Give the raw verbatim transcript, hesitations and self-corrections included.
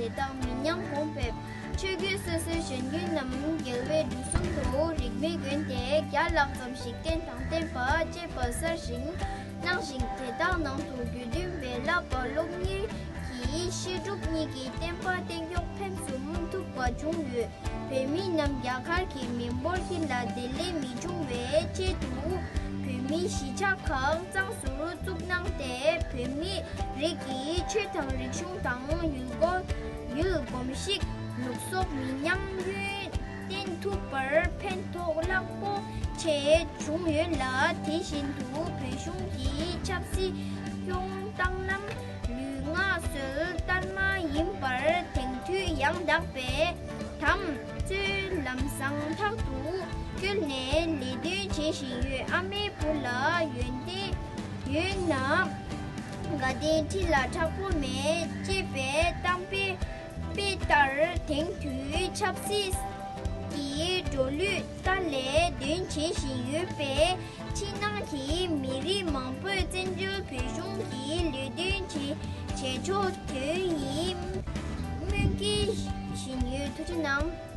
དེ་དག་མི་ཉམས་གོང་འཕེལ། ཆོས་གོས་སོ་སོའི་གཞོན་སྐྱེས་རྣམས་རྒྱལ་བའི་འབྲུ་གསུམ་དུ་རིག་པའི་མགོན་དེ་བརྒྱ་ལྷག་ཙམ་ཞིག་རྟེན་དང་བརྟེན་པ་གཅེས་པར་གསར་བཞེངས་གནང་ཞིང་། དེ་དག་ནང་དུ་དགེ་འདུན་པའི་བསླབ་པ་སློབ་གཉེར་གྱིས་བཤད་སྒྲུབ་གཉིས་ཀྱི་བསྟན་པ་བརྟན་སྐྱོང་ཕུན་སུམ་ཚོགས་པ་བྱུང་ཡོད། བོད་མི་རྣམས་རྒྱ་གར་གྱི་མི་འབོར་གྱི་ལ་བདེ་ལེགས་མི་འབྱུང་བའི་ཆེད་དུ། བོད་མིའི་གཞིས་ཆགས་ཁག་གཙང་བཟོ་རུ་བཙུགས་གནང་སྟེ། བོད་མི་རིགས་ཀྱི་ཆོས་དང་རིག་གཞུང་དང་ཡུལ་སྐོར། ཡུལ་གོམས་གཤིས། ལུགས་སྲོལ་མི་ཉམས་ཡུན་བརྟན་ཐུབ་པར་ཕན་ཐོགས་རླབས་པོ་ཆེ་བྱུང་ཡོད་ལ། དེ་བཞིན་དུ་བོད་གཞུང་གི་ཆབ་སྲིད་སྐྱོང་སྟངས་རྣམས་ལུས་ངག་གསོལ་ལྟར་མ་ཡིན་པར་དེང་དུས་ཡང་དག་པའི་དམ་ཚོད་ལམ་བཟང་ཐག་ཏུ་བཀོལ་ནས་ལས་དོན་བྱེད་བཞིན་ཡོད། ཨ་མའི་བུ་ལ་ཡོན་ཏན་ཡོད་ན་དགའ་ལྡན་ཁྲི་ལ་མཁྲེགས་པོ་མེད་ཅེས་པའི་གཏམ་དཔེ་དཔེ་ལྟར་དེང་དུས་ཆབ་སྲིད་ཀྱི་འགྲོ་ལུགས་ལྟར་ལས་དོན་བྱེད་བཞིན་ཡོད་པས། ཕྱི་ནང་གི་མི་རིགས་མང་པོས་བཙན་བྱོལ་བོད་གཞུང་གི་ལས་དོན་བྱེད་བྱེད་ཕྱོགས་དོན་ཡིན་སྨོན་སྐྱེས་བཞིན་ཡོད། ཐུགས་རྗེ་གནང་།